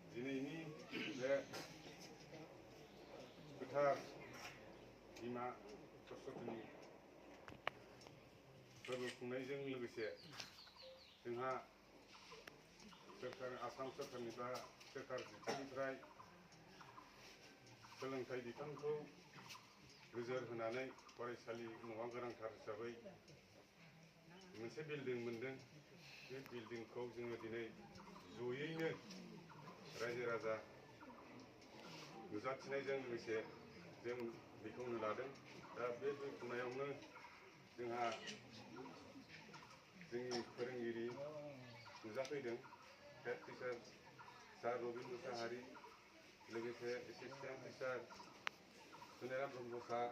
दिनैनि बे गोथार बिमा सरसथनि फोरबो खुंनायजों लोगोसे जोंहा आसाम सोरखारनिफ्राय सोरखार बिफाननिफ्राय सोलोंथाइ बिफानखौ नोजोर होनानै फरायसालि न'आ गोनांथार हिसाबै मोनसे बिल्डिं मोनदों। बे बिल्डिंखौ जोङो दिनै जयैनो रायजो राजा नुजाथिनायजों लोगोसे जों बेखौनो लादों। दा बे खुंनायावनो जोंहा जोंनि फोरोंगिरि नुजाफैदों। हेड टिचार सार रबिन्द्र मुसाहारि, लोगोसे एसिस्टेन्ट टिचार सुनेराम ब्रह्म सार,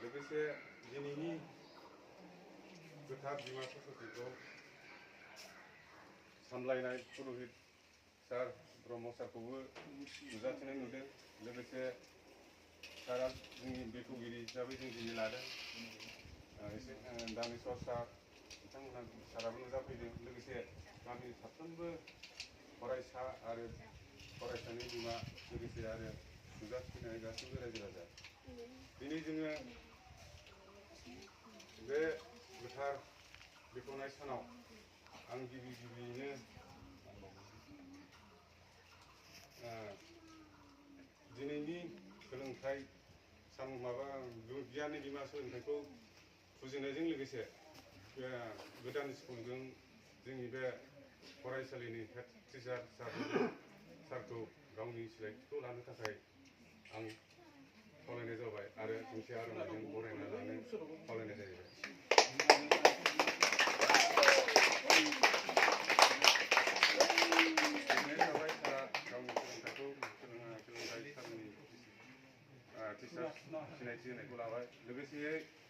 लोगोसे दिनैनि गोथार बिमा सरसथीखौ सामलायनाय पुर'हित सार ब्रह्म सारखौबो नुजाथिनाय नुदों। लोगोसे सारा जोंनि बेखेवगिरि हिसाबै जों दिनै लादों। एसे दानेश्वर सार बिथांमोनहा साराबो नुजाफैदों। लोगोसे गामिनि साफ्रोमबो फरायसा आरो फरायसानि बिमा लोगोसे आरो नुजाथिफैनाय गासैबो रायजो राजा। दिनै जोङो बे गोथार बेखेवनाय सानाव आं गिबियैनो दिनैनि सोलोंथाइ सान गियाननि बिमा सोलोंथाइखौ फुजिनायजों लोगोसे गोदान स्कुलजों जोंनि बे फरायसालिनि हेड टिचार सारखौ गावनि सिनायथिखौ लानो थाखाय आं खावलायनाय जाबाय आरो गंसे आर'नाइजों बरायना लानो खावलायनाय जाहैबाय। टिचार सिनायथि होनायखौ लाबाय। लोगोसे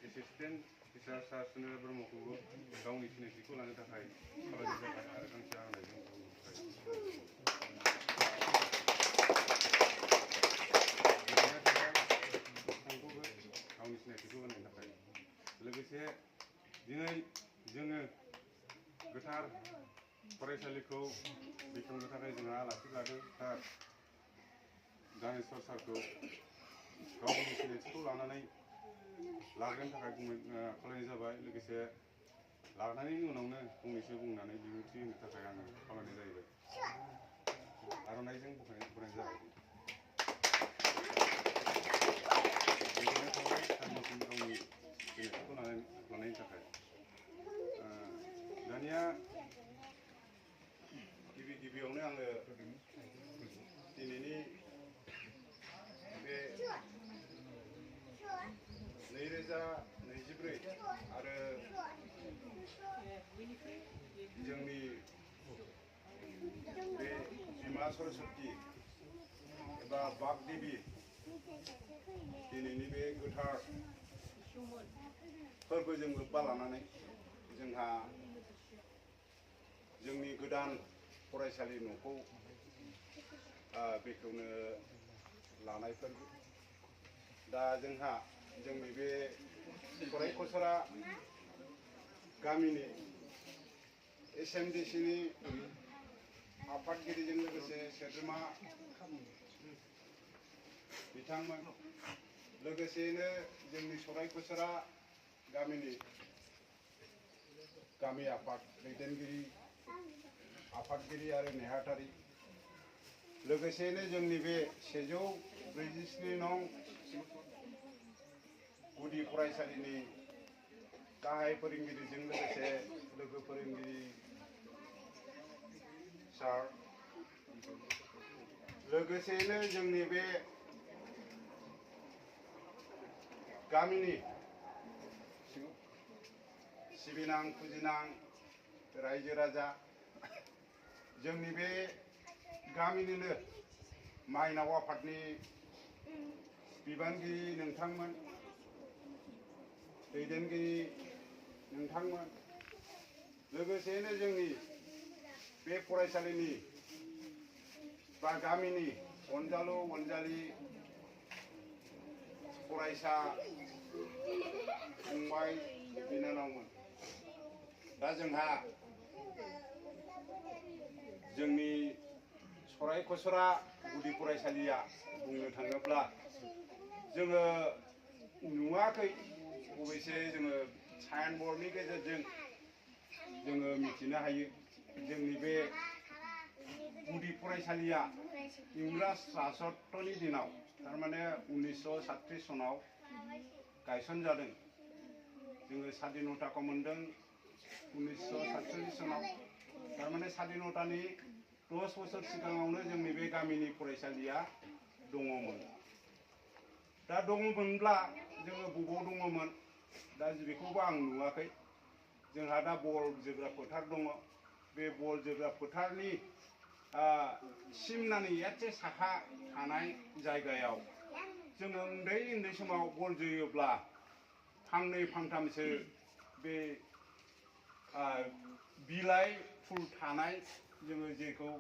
एसिस्टेन्ट टिचार सार सुनेराम ब्रह्मखौबो गावनि सिनायथिखौ लानो थाखाय खावलायनाय जाबाय आरो गांसे आर'नाइजों गावनि सिनायथिखौ होनायनि थाखाय। लोगोसे दिनै जोङो गोथार फरायसालिखौ बेखेवनो थाखाय जोंहा आलासि लादों। सार दानेश्वर सारखौ गावनि सिनायथिखौ लानानै लाग्रोनो थाखाय खावलायनाय जाबाय। लोगोसे लानायनि उनावनो फंनैसो बुंनानै बिबुंथि होनो थाखाय आङो खावलायनाय जाहैबाय। आर'नाइजों बरायनाय जाबाय। गोजोननाय थाबाय सारनिसिम गावनि सिनायथिखौ लानायनि थाखाय। दानिया गिबियावनो आङो दिनैनि बे 2024 आरो जोंनि बे बिमा सरसथी एबा बागदेबी दिनैनि बे गोथार फोरबोजों लोब्बा लानानै जोंहा जोंनि गोदान फरायसालि न'खौ बेखेवनो लानाय फोरबो। दा जोंहा जोंनि बे फरायखसरा गामिनि SMDCनि आफादगिरिजों लोगोसे सोद्रोमा बिथांमोन, लोगोसेयैनो जोंनि सरायखसरा गामिनि गामि आफाद दैदेनगिरि आफादगिरि आरो नेहाथारि, लोगोसेयैनो जोंनि बे 147 नं गुदि फरायसालिनि गाहाय फोरोंगिरिजों लोगोसे लोगो फोरोंगिरि सार, लोगोसेयैनो जोंनि बे गामिनि सिबिनां फुजिनां रायजो राजा, जोंनि बे गामिनिनो माइनाव आफादनि बिबानगिरि नोंथांमोन, दैदेनगिरि नोंथांमोन, लोगोसेयैनो जोंनि बे फरायसालिनि बा गामिनि अनजालु अनजालि फरायसा फंबाय बिनानावमोन। दा जोंहा जोंनि सरायखसरा गुदि फरायसालिया बुंनो थाङोब्ला जोङो नुवाखै अबयसे जोङो साइन बर्डनि गेजेरजों जोङो मिथिनो हायो जोंनि बे गुदि फरायसालिया इंराज राजत्वनि दिनाव थारमाने 1937 सनाव गायसनजादों। जोङो स्वाधीनताखौ मोनदों 1947 सनाव थारमाने स्वाधीनतानि 10 बोसोर सिगाङावनो जोंनि बे गामिनि फरायसालिया दङमोन। दा दङमोनब्ला जोङो बबाव दङमोन दा बेखौबो आं नुवाखै। जोंहा दा बल जोग्रा फोथार दङ। बे बल जोग्रा फोथारनि सिमनानि एसे साहा थानाय जायगायाव जोङो उन्दै समाव बल जोयोब्ला फांनै फांथामसो बे बिलाइ फुल थानाय जोङो जेखौ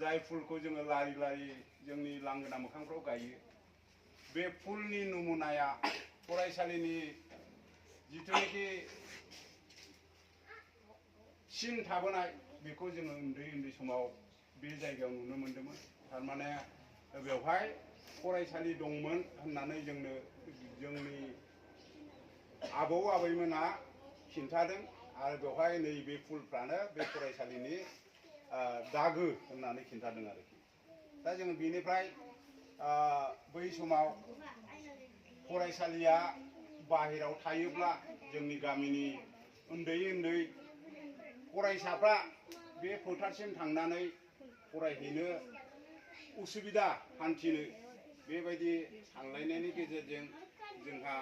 जाय फुलखौ जोङो लारि लारि जोंनि लांगोना मोखांफ्राव गायो बे फुलनि नमुनाया फरायसालिनि जिथुनाखि सिन थाबोनाय बेखौ जोङो उन्दै समाव बे जायगायाव नुनो मोन्दोंमोन। थारमाने बेवहाय फरायसालि दंमोन होननानै जोंनि आबौ आबैमोना खिन्थादों आरो बेवहाय नैबे फुलफ्रानो बे फरायसालिनि दागो होननानै खिन्थादों आरोखि। दा जोङो बेनिफ्राय बै समाव फरायसालिया बाहेराव थायोब्ला जोंनि गामिनि उन्दै फरायसाफ्रा बे फोथारसिम थांनानै फरायहैनो उसुबिदा हान्थिनो बेबायदि सानलायनायनि गेजेरजों जोंहा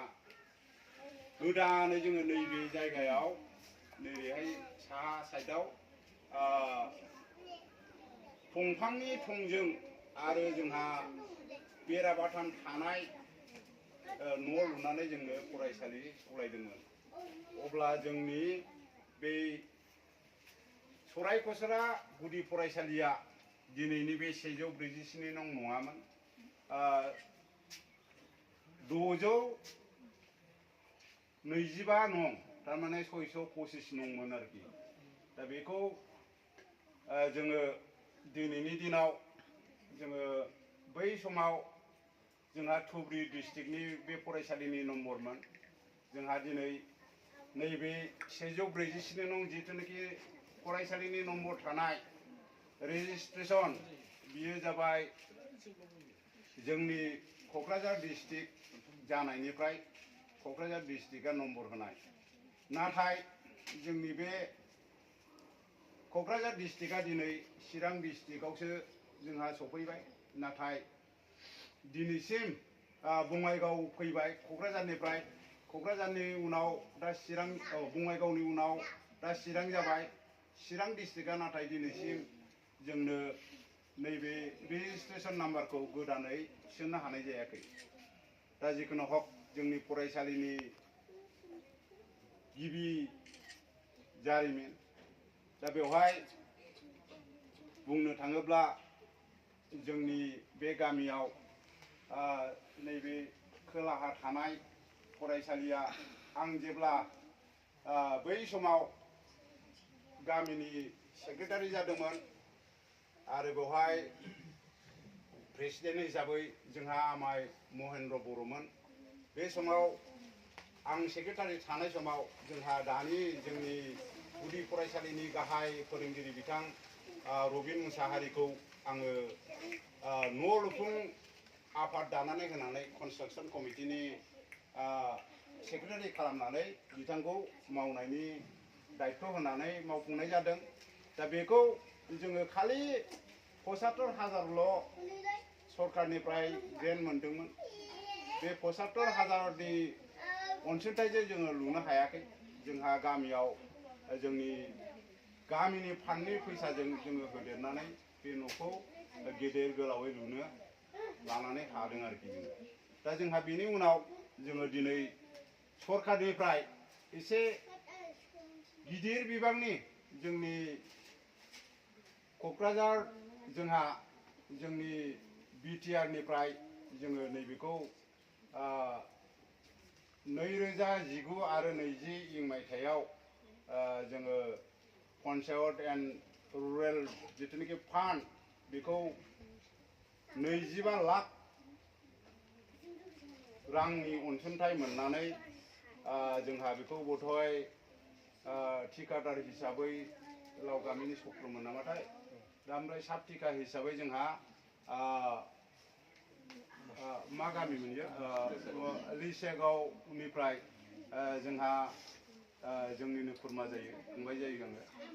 गोदानै जोङो नैबे जायगायाव नैबेहाय साहा साइडआव दंफांनि थंजों आरो जोंहा बेराबाथाम थानाय न' लुनानै जोंनो फरायसालि सालायदोंमोन। अब्ला जोंनि बे सरायखसरा गुदि फरायसालिया दिनैनि बे 147 नं नङामोन, 625 नं थारमाने 625 नंमोन आरोखि। दा बेखौ जोङो दिनैनि दिनाव जोङो बै समाव जोंहा धुबुरी डिस्ट्रिक्टनि बे फरायसालिनि नम्बरमोन। जोंहा दिनै नैबे 147 नं जिथुनाखि फरायसालिनि नम्बर थानाय रेजिस्ट्रेसन बियो जाबाय जोंनि क'क्राझार डिस्ट्रिक्ट जानायनिफ्राय क'क्राझार डिस्ट्रिक्टआ नम्बर होनाय। नाथाय जोंनि बे क'क्राझार डिस्ट्रिक्टआ दिनै चिरां डिस्ट्रिक्टआवसो जोंहा सफैबाय। नाथाय दिनैसिम बङाइगाव फैबाय क'क्राझारनिफ्राय, क'क्राझारनि उनाव दा चिरां, बङाइगावनि उनाव दा चिरां जाबाय। चिरां डिस्ट्रिक्टआ नाथाय दिनैसिम जोंनो नैबे रेजिस्ट्रेसन नाम्बारखौ गोदानै थिसननो हानाय जायाखै। दा जिखुनु हक जोंनि फरायसालिनि गिबि जारिमिन दा बेवहाय बुंनो थाङोब्ला जोंनि बे गामियाव नैबे खोलाहा थानाय फरायसालिया आं जेब्ला बै समाव गामिनि सेक्रेटारि जादोंमोन आरो बेवहाय प्रेसिडेन्ट हिसाबै जोंहा आमाय महेन्द्र बर'मोन। बे समाव आं सेक्रेटारि थानाय समाव जोंहा दानि जोंनि गुदि फरायसालिनि गाहाय फोरोंगिरि बिथां रबिन मुसाहारिखौ आङो न' लुफुं आफाद दानानै होनानै कनस्ट्राक्सन कमिटिनि सेक्रेटारि खालामनानै बिथांखौ मावनायनि दायित्व होनानै मावफुंनाय जादों। दा बेखौ जोङो खालि 75,000ल' सरकारनिफ्राय ग्रेन्ट मोनदोंमोन। बे 75,000नि अनसुंथाइजों जोङो लुनो हायाखै। जोंहा गामियाव जोंनि गामिनि फान्डनि फैसाजों जोङो होदेरनानै बे न'खौ गेदेर गोलावै लुनो लानानै हादों आरोखि जोङो। दा जोंहा बेनि उनाव जोङो दिनै सरकारनिफ्राय एसे गिदिर बिबांनि जोंनि क'क्राझार जोंहा जोंनि बिटिआरनिफ्राय जोङो नैबेखौ 2019 आरो 20 मायथाइयाव जोङो पन्चायत एन्ड रुरेल जितुनिखि फान्ड बेखौ 25 लाख रांनि अनसुंथाइ मोननानै जोंहा बेखौ बधय ठिकादार हिसाबै लाव गामिनि सक्रमोन नामाथाय दा ओमफ्राय साब ठिका हिसाबै जोंहा मा गामिमोन बियो लिसेगावनिफ्राय जोंहा जोंनिनो खुरमा जायो फंबाय जायो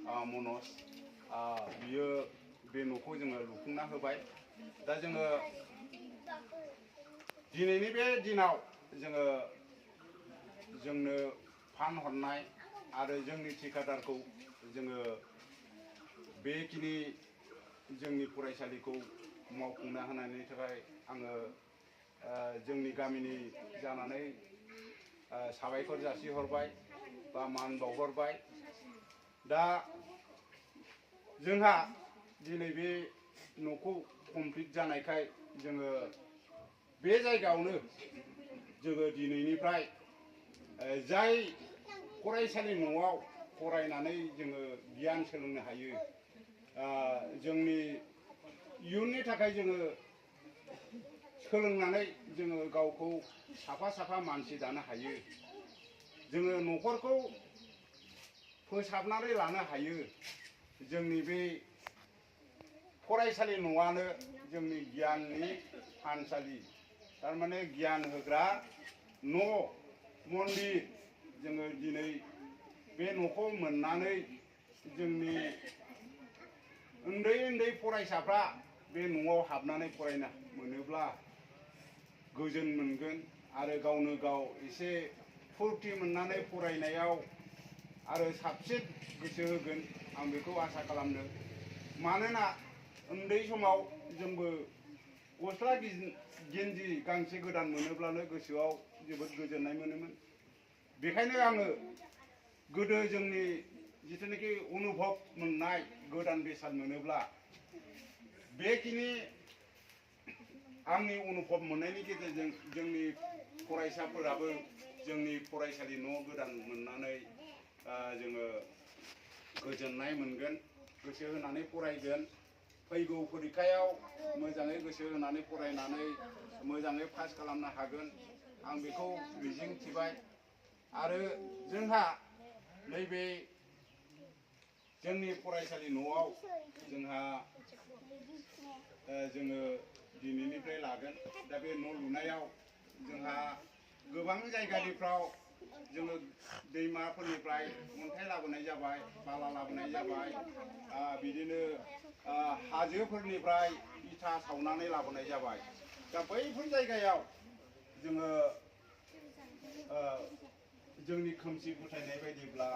आङो मनज बियो बे न'खौ जोङो लुफुंना होबाय दा जोङो दिनैनि बे दिनाव जोंनो फान्ड हरनाय आरो जोंनि ठिकादारखौ जोङो बेखिनि जोंनि फरायसालिखौ मावफुंना होनायनि थाखाय आङो जोंनि गामिनि जानानै साबायखर जासिहरबाय बा मान बावहरबाय दा जोंहा दिनै बे न'खौ कमप्लिट जानायखाय जोङो बे जायगायावनो जोङो दिनैनिफ्राय जाय फरायसालि न'आव फरायनानै जोङो गियान सोलोंनो हायो जोंनि इयुननि थाखाय जोङो सोलोंनानै जोङो गावखौ साफा साफा मानसि दानो हायो जोङो न'खरखौ फोसाबनानै लानो हायो जोंनि बे फरायसालि न'आनो जोंनि गियाननि थानसालि थारमाने गियान होग्रा न' मन्दिर जोङो दिनै बे न'खौ मोननानै जोंनि उन्दै उन्दै फरायसाफ्रा बे न'आव हाबनानै फरायनो मोनोब्ला गोजोन मोनगोन आरो गावनो गाव एसे फुरथि मोननानै फरायनायाव आरो साबसिन गोसो होगोन आं बेखौ आसा खालामदों मानोना उन्दै समाव जोंबो गस्ला गेन्जि गांसे गोदान मोनोब्लानो गोसोआव जोबोद गोजोननाय मोनोमोन बेखायनो आङो गोदो जोंनि जितुनिखि अनुभब मोननाय गोदान बेसाद मोनोब्ला बेखिनि आंनि अनुभब मोननायनि गेजेरजों जोंनि फरायसाफोराबो जोंनि फरायसालि न' गोदान मोननानै जोङो गोजोननाय मोनगोन गोसो होनानै फरायगोन फैगौ फरिखायाव मोजाङै गोसो होनानै फरायनानै मोजाङै पास खालामनो हागोन आं बेखौ मिजिं थिबाय आरो जोंहा नैबे जोंनि फरायसालि न'आव जोंहा जोङो दिनैनिफ्राय लागोन दा बे न' लुनायाव जोंहा गोबां जायगानिफ्राव जोङो दैमाफोरनिफ्राय अन्थाइ लाबोनाय जाबाय बाला लाबोनाय जाबाय बिदिनो हाजोफोरनिफ्राय इथा सावनानै लाबोनाय जाबाय दा बैफोर जायगायाव जोङो जोंनि खोमसि फोथायनाय बायदिब्ला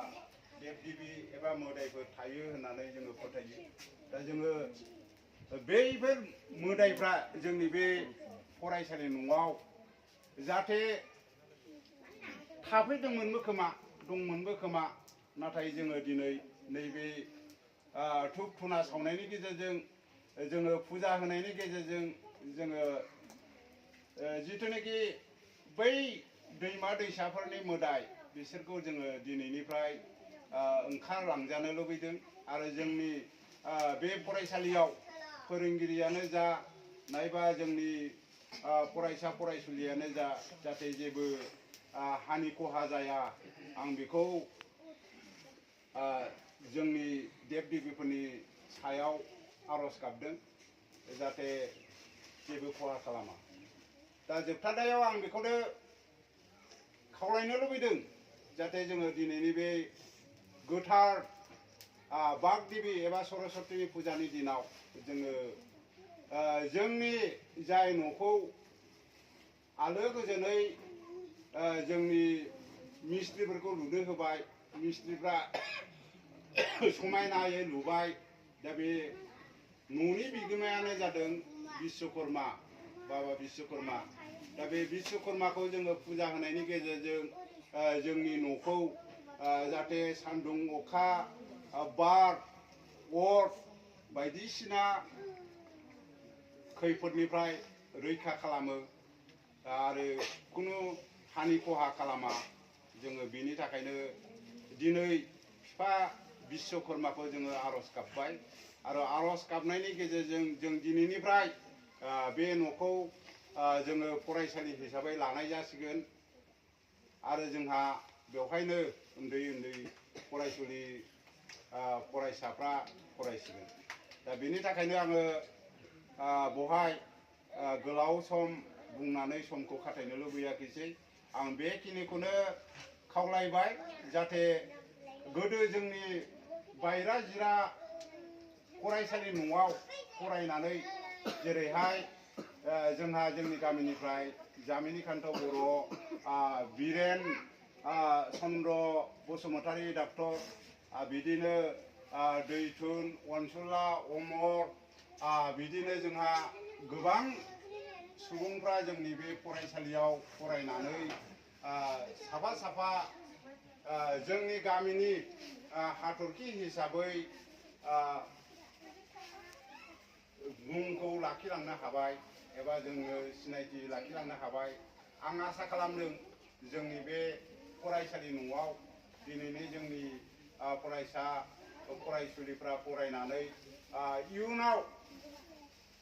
देब देबि एबा मोदायफोर थायो होननानै जोङो फोथायो दा जोङो बैफोर मोदायफ्रा जोंनि बे फरायसालि न'आव जाहाथे थाफैदोंमोनबो खोमा दंमोनबो खोमा नाथाय जोङो दिनै नैबे धुप धुना सावनायनि गेजेरजों जोङो फुजा होनायनि गेजेरजों जोङो जिथुनाखि बै दैमा दैसाफोरनि मोदाय बिसोरखौ जोङो दिनैनिफ्राय ओंखारलांजानो लुबैदों आरो जोंनि बे फरायसालियाव फोरोंगिरियानो जा नायबा जोंनि फरायसा फरायसुलियानो जा जाहाथे जेबो हानि खहा जाया आं बेखौ जोंनि देब देबिफोरनि सायाव आर'ज गाबदों जाहाथे जेबो खहा खालामा दा जोबथारनायाव आं बेखौनो खावलायनो लुबैदों जाहाथे जोङो दिनैनि बे गोथार बाग देबि एबा सरस्वती फुजानि दिनाव जोङो जोंनि जाय न'खौ आलो गोजोनै जोंनि मिस्ट्रिफोरखौ लुनो होबाय मिस्ट्रिफ्रा समायनायै लुबाय दा बे न'नि बिगोमायानो जादों बिश्वकर्मा बाबा बिश्वकर्मा दा बे बिश्वकर्माखौ जोङो फुजा होनायनि गेजेरजों जोंनि न'खौ जाहाथे सान्दुं अखा बार अर बायदिसिना खैफोदनिफ्राय रैखा खालामो आरो खुनु हानि खहा खालामा जोङो बेनि थाखायनो दिनै बिफा बिश्वकर्माखौ जोङो आर'ज गाबबाय आरो आर'ज गाबनायनि गेजेरजों जों दिनैनिफ्राय बे न'खौ जोङो फरायसालि हिसाबै लानाय जासिगोन आरो जोंहा बेवहायनो उन्दै उन्दै फरायसुलि फरायसाफ्रा फरायसिगोन दा बेनि थाखायनो आङो बहाय गोलाव सम बुंनानै समखौ खाथायनो लुबैयाखैसै आं बेखिनिखौनो खावलायबाय जाहाथे गोदो जोंनि बायरा जिरा फरायसालि न'आव फरायनानै जेरैहाय जोंहा जोंनि गामिनिफ्राय जामिनी कान्त बर' बिरेन चन्द्र बसुमतारी डक्टर बिदिनो दैथुन अनसुला अमर बिदिनो जोंहा गोबां सुबुंफ्रा जोंनि बे फरायसालियाव फरायनानै साफा साफा जोंनि गामिनि हाथरखि हिसाबै मुंखौ लाखिलांनो हाबाय एबा जोङो सिनायथि लाखिलांनो हाबाय आं आसा खालामदों जोंनि बे फरायसालि न'आव दिनैनि जोंनि फरायसा फरायसुलिफ्रा फरायनानै इयुनाव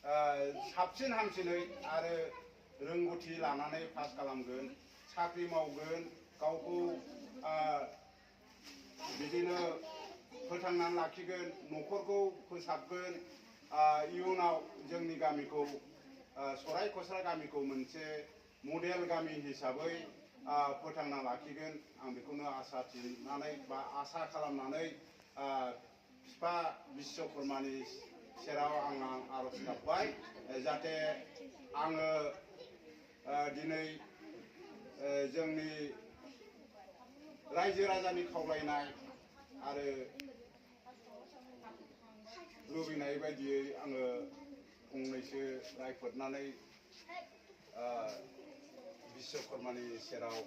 साबसिन हामसिनै आरो रोंगौथि लानानै पास खालामगोन साख्रि मावगोन गावखौ बिदिनो फोथांनानै लाखिगोन न'खरखौ फोसाबगोन इयुनाव जोंनि गामिखौ सरायघोषा गामिखौ मोनसे मडेल गामि हिसाबै फोथांना लाखिगोन आं बेखौनो आसा थिनानै बा आसा खालामनानै बिफा बिश्वकर्मानि सेराव आं आर'ज गाबबाय जाहाथे आङो दिनै जोंनि रायजो राजानि खावलायनाय आरो लुबैनाय बायदियै आङो फंनैसो रायफोदनानै बिश्वकर्मानि सेराव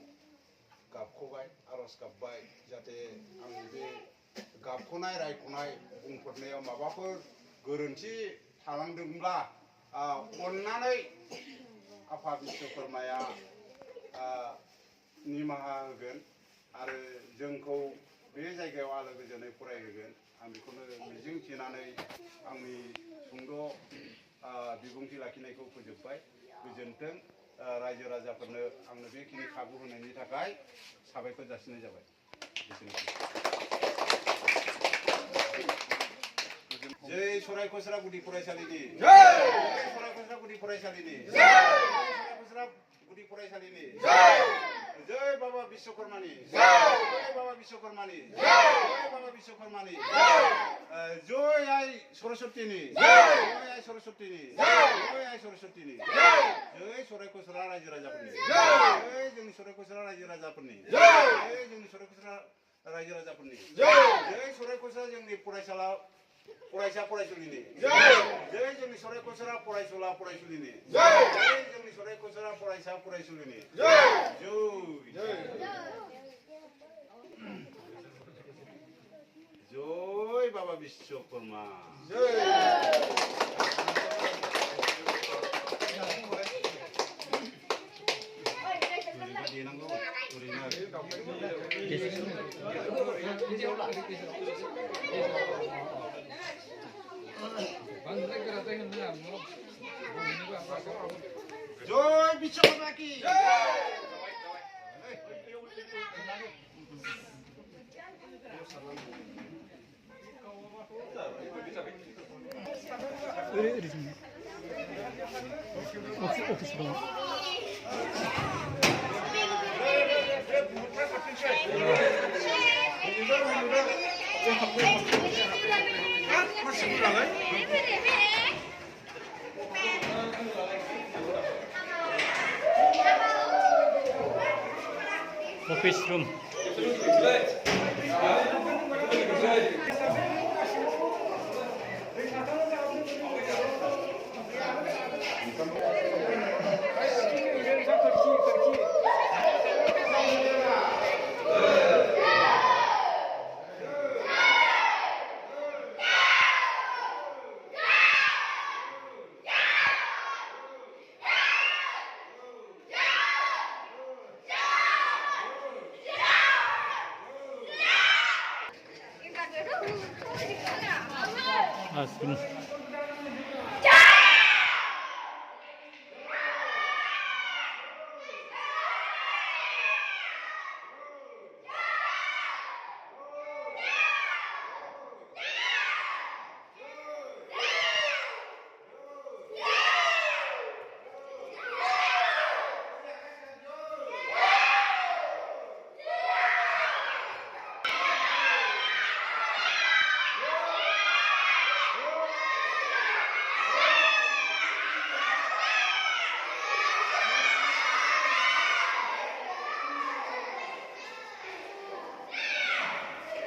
गाबख'बाय आर'ज गाबबाय जाहाथे आंनि बे गाबख'नाय रायख'नाय बुंफोरनायाव माबाफोर गोरोन्थि थालांदोंब्ला अननानै आफा बिश्वकर्माया निमाहा होगोन आरो जोंखौ बे जायगायाव आलो गोजोनै फरायहोगोन आं बेखौनो मिजिं थिनानै आंनि सुंद' बिबुंथि लाखिनायखौ फोजोबबाय गोजोन्थों रायजो राजाफोरनो आंनो बेखिनि खाबु होनायनि थाखाय साबायखर जासिनाय जाबाय जै सरायघोषा गुदि फरायसालिनि सरायघोषा गुदि फरायसालिनि सरायघोषा गुदि फरायसालिनि जय बाबा बिश्वकर्मानि जय बाबा बिश्वकर्मानि जय बाबा बिश्वकर्मानि जय आइ सरस्वतीनि जय आइ सरस्वतीनि जय आइ सरस्वतीनि जय सरायघोषा रायजो राजाफोरनि जय जोंनि सरायघोषा रायजो राजाफोरनि जय जोंनि सरायघोषा रायजो राजाफोरनि जय सरायघोषा जोंनि फरायसा फरायसुलिनि जय जोंनि सरायघोषा फरायसुला फरायसुलिनि जय जोंनि सरायघोषा फरायसा फरायसुलिनि जय जय बाबा बिश्वकर्मा देनांगौ जय बिश्वकर्मा की Office room. हासिगोन